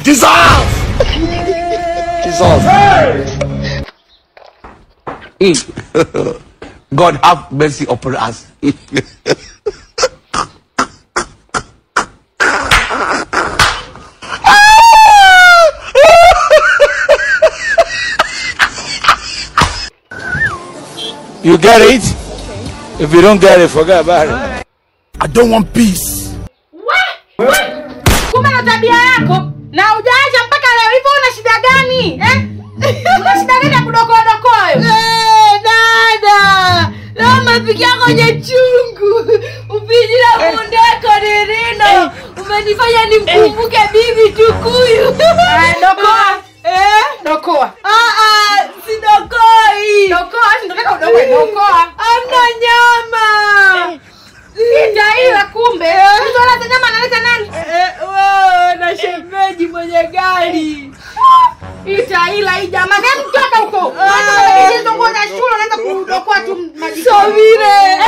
Jesus! Jesus. Hey. God have mercy upon us. You get it? Okay. If you don't get it, forget about it. I don't want peace. What? Kumbe na tabia yako na hujaacha mpaka leo hivyo, una shida gani? Eh? Una shida gani ya kudokoa dokoa wewe? Eh, dada. Leo umepikia kwenye chungu. Upijila mundeko nirino. Umenifanya nimkumbuke bibi Tukuyu. Dokoa. Eh? Dokoa. Ah ah, sidokoi. Dokoa, si ndio dokoa. Hamna nyama. Itaila kumbe. Mtu analeta nyama analeta nani? Wewe na shemeji mwenye gari. Itaila hii jamani, hebu toka huko. Unaweza kubadilisha nguo za shule, unaweza kudokoa tu maji. Sovire.